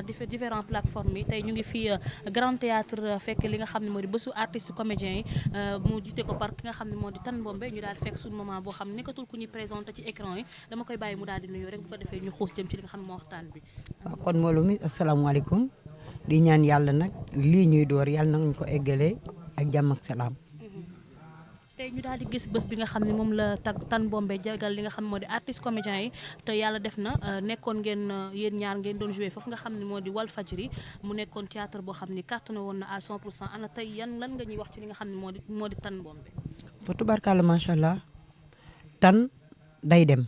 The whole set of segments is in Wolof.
à différentes plateformes yi tey ñu ngi fii Grand Théâtre fekk li nga xam ne moo di bésu artiste comédiens yi mu jiite ko par ki nga xam ne moo di Tan Bombe ñu daal di fekk suñu moment boo xam ne nekkatul ku ñuy présenté ci écran yi dama koy bàyyi mu daal di nuyoo rek bu ko defee ñu xuus jëm ci li nga xam ne moo waxtaan bi. waaw kon mbooloo mi asalaamaaleykum di ñaan yàlla nag lii ñuy door yàlla nañu ko eggalee ak jàmm ak salaam. tey ñu daal di gis bés bi nga xam ne moom la Tan Bombe jagal li nga xam ne moo di artiste comédien yi te yàlla def na nekkoon ngeen yéen ñaar ngeen doon joué foofu nga xam ne moo di Walfadjri mu nekkoon théâtre boo xam ni cartonné woon na à 100% ana tey yan lan nga ñuy wax ci li nga xam ne moo di Tan Bombe. fa tubarkalla macha allah tan day dem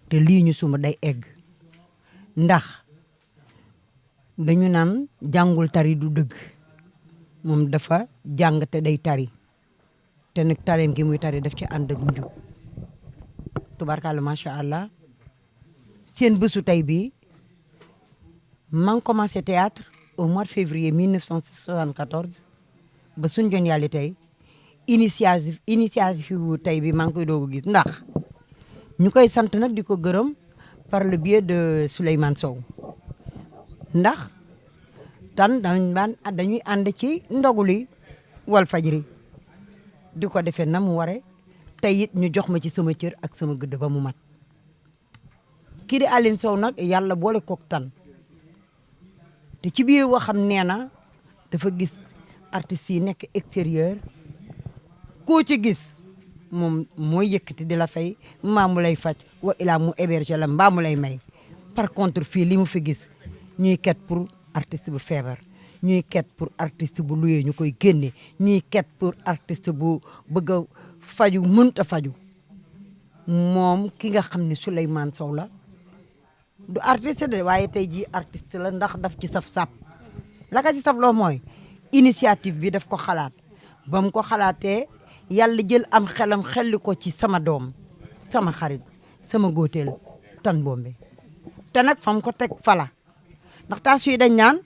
te lii ñu suma day egg ndax dañu naan jàngul tari du dëgg moom dafa jàng te day tari. te nag tareem gi muy tari daf ci ànd ak njub tubarkalla macha allah seen bésu tey bii maa ngi commencé théâtre au mois de février 1974 ba suñ jon yàlla tey initiative wu tey bi maa ngi koy doog a gis ndax ñu koy sant nag di ko gërëm par le biais de Souleymane Sow ndax tan dañuy ànd ci ndogu li Walfadjri di ko defee na mu ware tey it ñu jox ma ci sama cër ak sama gëdd ba mu mat kii di Aline Sow nag yàlla boole kook tan te ci biir waxam nee na dafa gis artistes yi nekk extérieur koo ci gis moom mooy yëkkati di la fay mbaa mu lay faj wa ilaa mu héberger la mbaa mu lay may par contre fii li mu fi gis ñuy ket pour artiste bu feebar ñuy ket pour artiste bu luyee ñu koy génne ñuy ket pour artiste bu bëgg a faju mënta faju moom ki nga xam ne Souleymane Sow la du artiste de waaye tey jii artiste la ndax daf ci saf sap la ka ci saf loo mooy initiative bi daf ko xalaat ba mu ko xalaatee yàlla jël am xelam xelli ko ci sama doom sama xarit sama góoteel Tan Bombe te nag fa mu ko teg fala ndax taas yi dañ naan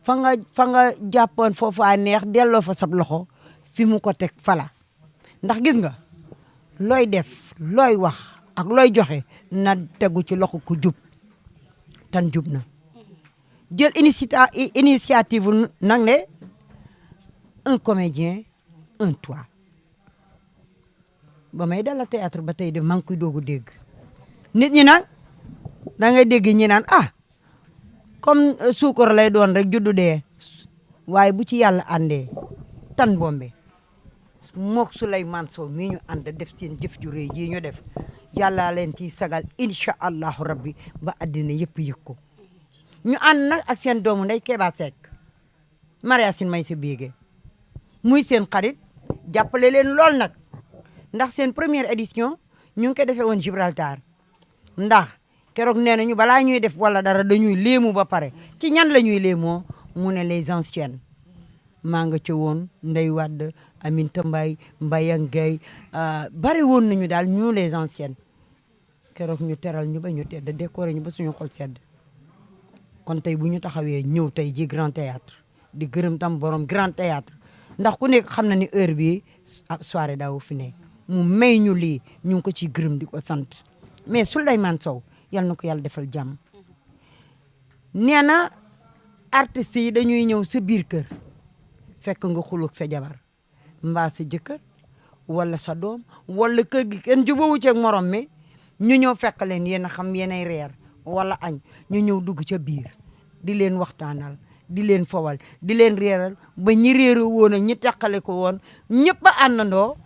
fa nga jàppoon foofu a neex delloo fa sab loxo fi mu ko teg fala ndax gis nga looy def looy wax ak looy joxe na tegu ci loxo ku jub Tan jub na jël initiative nag ne un comédien un toit ba may dala théâtre ba tey de maa ngi koy doogu dégg nit ñi nag da ngay dégg ñi naan comme suukar lay doon rek juddu dee waaye bu ci yàlla àndee Tan Bombe mook Souleymane Sow mii ñu ànd def seen jëf ju rëy ji ñu def yàlla leen ciy sagal incha allahu rabbi ba àddina yëpp yëg ko ñu ànd nag ak seen doomu ndey Kéba Seck Maria Sin may sa biige muy seen xarit jàppale leen lool nag ndax seen première édition ñu ngi ko defee woon Gibraltar ndax keroog nee nañu balaa ñuy def wala dara dañuy léemu ba pare ci ñan la ñuy léemoo mu ne les anciennes maa nga ca woon Ndey Wade Aminata Mbaye Mbayang Gueye bari woon nañu daal ñu les anciennes keroog ñu teral ñu ba ñu tedd décoré ñu ba suñu xol sedd kon tey bu ñu taxawee ñëw tey ji Grand Théâtre di gërëm tam borom Grand Théâtre ndax ku nekk xam na ni heure bii soirée daaw fi ne mu may ñu lii ñu ngi ko ciy gërëm di ko sant mais Souleymane Sow yal na ko yàlla defal jàmm nee na artistes yi dañuy ñëw sa biir kër fekk nga xuluk sa jabar mbaa sa jëkkër wala sa doom wala kër gi kenn jubóowu ceeg morom mi ñu ñëw fekk leen yéen a xam yéenay reer wala añ ñu ñëw dugg ca biir di leen waxtaanal di leen fowal di leen reeral ba ñi réeroo woon ak ñi teqale ko woon ñëpp a àndandoo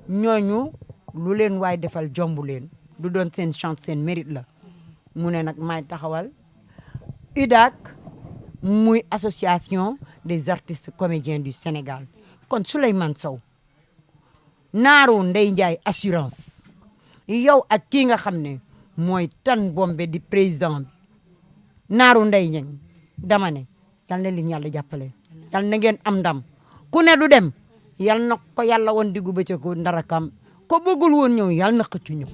ñooñu lu leen waay defal jombu leen du doon seen chance seen mérite la mu ne nag may taxawal UDAC muy association des artistes comédiens du Sénégal kon Souleymane Sow naaru Ndey Njaay assurance yow ak kii nga xam ne mooy Tan Bombe di président bi naaru Ndey Ñaŋ dama ne yal na leen yàlla jàppale yal na ngeen am ndam ku ne du dem yal na ko yàlla woon diggu bëccëgu ndarakam ko bëggul woon ñëw yal na xëccu ñëw.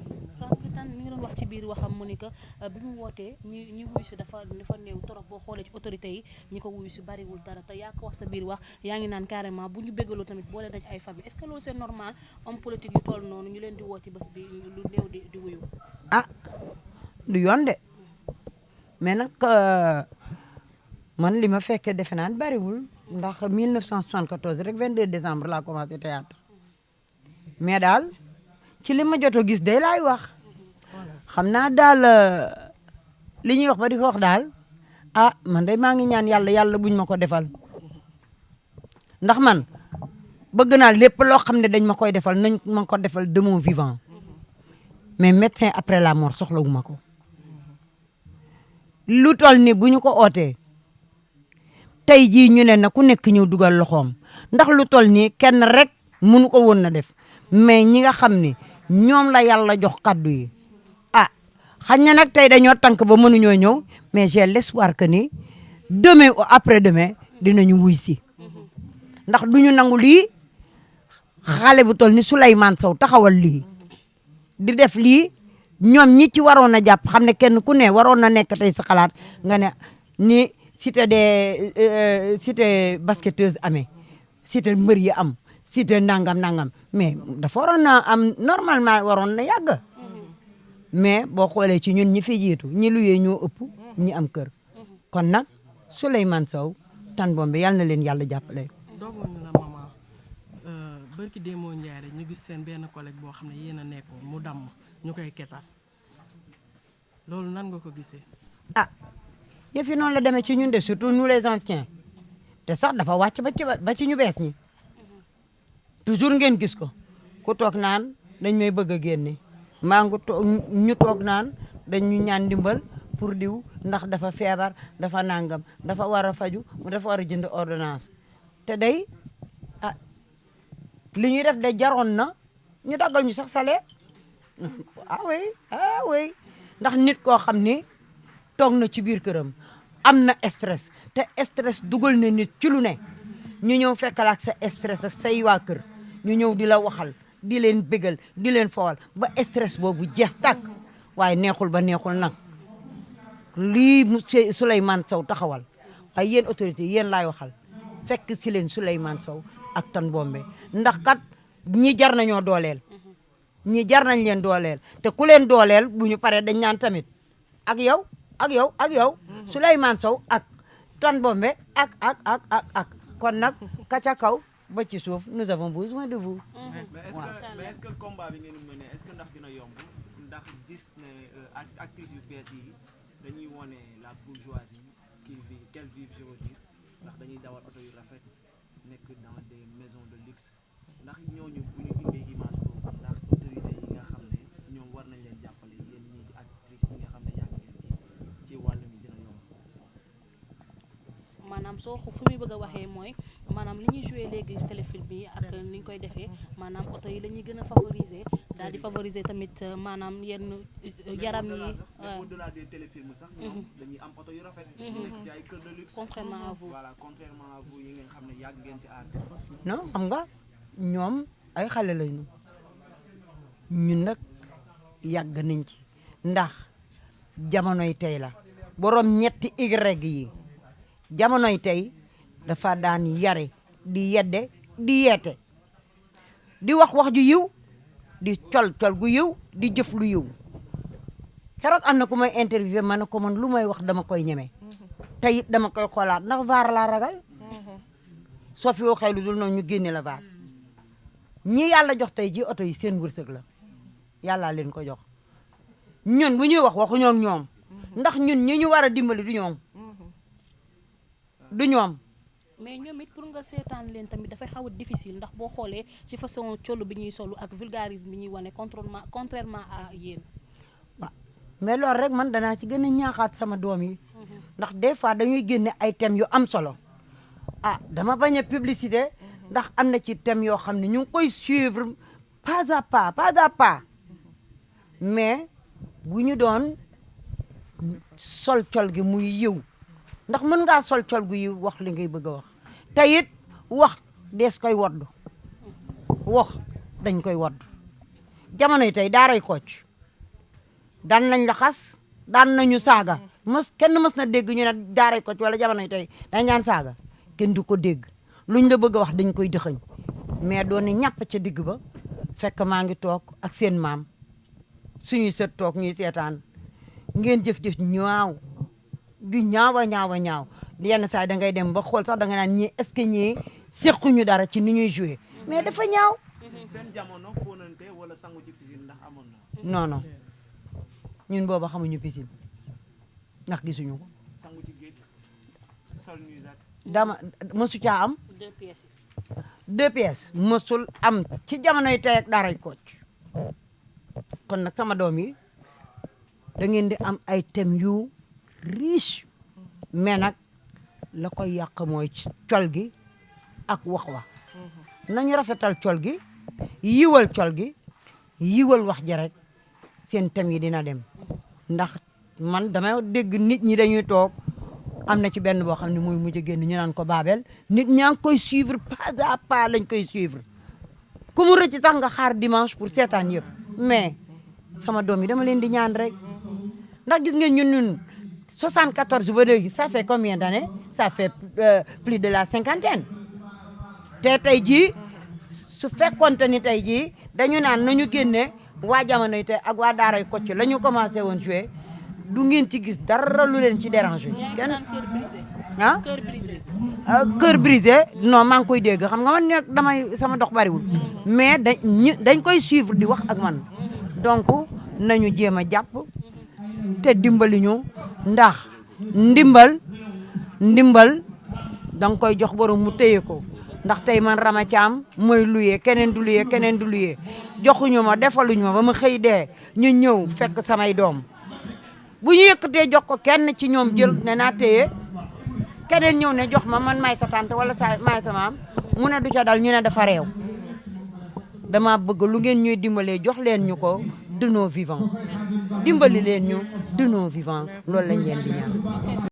Tan mi ngi doon wax ci biir waxam mu ni que bi mu wootee ñi wuyu si dafa néew trop boo xoolee ci autorité yi ñi ko wuyu si bariwul dara te yaa ko wax sa biir wax yaa ngi naan carrément bu ñu béggaloo tamit boole nañ ay famille est-ce que loolu c'est normal homme politique yu toll noonu ñu leen di woo ci bés bi lu néew di wuyu. du yoon de mais nag man li ma fekkee defe naa bariwul ndax 1974 rek 22 décembre laa commencé théâtre mais daal ci li ma jot a gis day laay wax xam naa daal li ñuy wax ba di ko wax daal ah man day maa ngi ñaan yàlla buñ ma ko defal ndax man bëgg naa lépp loo xam ne dañ ma koy defal nañ ma ko defal de mon vivant mais médecin après la mort soxlawuma ko lu toll ni bu ñu ko ootee tey jii ñu ne na ku nekk ñëw dugal loxoom ndax lu toll nii kenn rek mënu ko woon na def mais ñi nga xam ne ñoom la yàlla jox kaddu yi ah xañ na nag tey dañoo tànk ba mënuñoo ñëw mais j'ai l'espoir que ni demain ou après demain dinañu wuy si ndax duñu nangu lii xale bu toll ni Souleymane Sow taxawal lii di def lii ñoom ñi ci waroon a jàpp xam ne kenn ku ne waroon na nekk tey sa xalaat nga ne ni cité des cité basketteuse amee cité mbër yi am cité nangam mais dafa waroon na am normalement waroon na yàgg mais boo xoolee ci ñun ñi fi jiitu ñi luyee ñoo ëpp ñi am kër kon nag Souleymane Sow Tan Bombe yàlla na leen yàlla jàppale. doogoon ñu la maman barki démoo Ndiaye rek ñu gis seen benn collègue boo xam ne yéen a nekkoon mu damm ñu koy ketal loolu nan nga ko gisee. ah yëf yi noonu la demee ci ñun de surtout nous les anciens te sax dafa wàcc ba ci ñu bees ñi toujours ngeen gis ko ku toog naan dañ may bëgg a génne maa ngi ñu toog naan dañ ñu ñaan ndimbal pour diw ndax dafa feebar dafa nangam dafa war a faju dafa war a jënd ordonnance te day ah li ñuy def de jaroon na ñu daggal ñu sax salaire ah oui ndax nit koo xam ni toog na ci biir këram am na stress te stress dugal na nit ci lu ne ñu ñëw fekkal ak sa stress ak say waa kër ñu ñëw di la waxal di leen bégal di leen fowal ba stress boobu jeex tàkk waaye neexul ba neexul nag lii monsieur Souleymane Sow taxawal waaye yéen autorité yéen laay waxal fekk si leen Souleymane Sow ak Tan Bombe ndax kat ñi jar nañoo dooleel ñi jar nañ leen dooleel te ku leen dooleel bu ñu paree dañ naan tamit ak yow Souleymane Sow ak Tan Bombe ak kon nag ka ca kaw ba ci suuf nous avons besoin de vous. mais est-ce que combat bi ngeen mené est-ce que ndax dina yomb ndax gis ne actrices yu bees yi dañuy wone la bourgeoisie qu'elle vive je veux dire ndax dañuy dawal oto yu rafet nekk dans des maisons de luxe ndax ñooñu bu ñu indee image boobu ndax autorité yi nga xam ne ñoom war nañ leen jàppale yéen ñi actrices yi nga xam ne yàgg ngeen ci wàll mi dina yomb. maanaam soo fu muy bëgg a waxee mooy maanaam li ñuy joué léegi téléfilm bi ak ni ñu koy defee maanaam oto yi la ñuy gën a favoriser daal di favoriser tamit maanaam yenn yaram yi. au-delà des téléfilms sax ñoom dañuy am oto yu rafet. nekk ci ay kër de luxe. contrairement à vous. voilà contrairement à vous yi ngeen xam ne yàgg ngeen ci aar. non xam nga ñoom ay xale lañu ñun nag yàgg nañ ci ndax jamonoy tey la borom ñetti Y yi jamonoy tey dafa daan yare di yedde di yeete di wax ju yiw di col gu yiw di jëf lu yiw keroog am na ku may interviewé ma ne ko man lu may wax dama koy ñeme te it dama koy xoolaat ndax vaar laa ragal soo fi waxee lu dul noonu ñu génne la vaar ñi yàlla jox tey ji oto yi seen wërsëg la yàllaa leen ko jox ñun bu ñuy wax waxuñoo ak ñoom ndax ñun ñi ñu war a dimbali du ñoom mais ñoom it pour nga seetaan leen tamit dafay xaw a difficile ndax boo xoolee ci façon colu bi ñuy solu ak vulgarisme bi ñuy wane contrairement à yéen. waaw mais loolu rek man danaa ci gën a ñaaxaat sama doom yi ndax des fois dañuy génne ay thèmes yu am solo ah dama bañ a publicité ndax am na ci thèmes yoo xam ne ñu ngi koy suivre pas à pas mais bu ñu doon sol col gi muy yiw ndax mën ngaa sol col gu yiw wax li ngay bëgg a wax te it wax dees koy wodd wax dañ koy wodd jamono yi tey daaray Kocc daan nañ la xas daan nañu saaga kenn mës na dégg ñu ne daaray Kocc wala jamono yi tey dañ ñaan saaga kenn du ko dégg luñ la bëgg a wax dañ koy dëxëñ mais doon ni ñàpp ca digg ba fekk maa ngi toog ak seen maam suñuy sët toog ñuy seetaan ngeen jëf-jëf ñaaw du ñaaw a ñaaw a ñaaw yenn saa da ngay dem ba xool sax da nga naan ñii est-ce que ñii sequñu dara ci ni ñuy joué mais dafa ñaaw. seen jamono fóonante wala sangu ci piscine ndax amoon na. non ñun booba xamuñu piscine ndax gisuñu ko. sangu ci géej sol nuisette. dama mësu caa am. 2 pièces yi. 2 pièces mësul am ci jamonoy tey ak daaray Kocc kon nag sama doom yi da ngeen di am ay thèmes yu riche mais nag la koy yàq mooy col gi ak wax wa nañu rafetal col gi yiwal col gi yiwal wax ji rek seen thèmes yi dina dem ndax man dama dégg nit ñi dañuy toog am na ci benn boo xam ne mooy mujj génn ñu naan ko Babel nit ñaa ngi koy suivre pas à pas lañ koy suivre ku mu rëcc sax nga xaar dimanche pour seetaan yëpp mais sama doom yi dama leen di ñaan rek ndax gis ngeen ñun 74 ba léegi ça fait combien d'années ça fait plus de la cinquantaine te tey jii su fekkonte ni tey jii dañu naan nañu génne waa jamonoy tey ak waa daaray Kocc la ñu commencé woon jouer du ngeen ci gis dara lu leen ci déranger. kenn cœur brisé. ah cœur brisé. cœur brisé non maa ngi koy dégg xam nga man nag damay sama dox bariwul mais dañ koy suivre di wax ak man donc nañu jéem a jàpp te dimbali ñu ndax ndimbal da nga koy jox borom mu téye ko ndax tey man Rama Thiam mooy luyee keneen du luyee keneen du luyee joxuñu ma defaluñu ma ba ma xëy dee ñu ñëw fekk samay doom bu ñu yëkkatee jox ko kenn ci ñoom jël ne naa téye keneen ñëw ne jox ma man maay sa tante wala maay sa maam mu ne du ca dal ñu ne dafa réew dama bëgg lu ngeen ñuy dimbalee jox leen ñu ko de nos vivants dimbali leen ñu de nos vivants loolu lañ leen di ñaan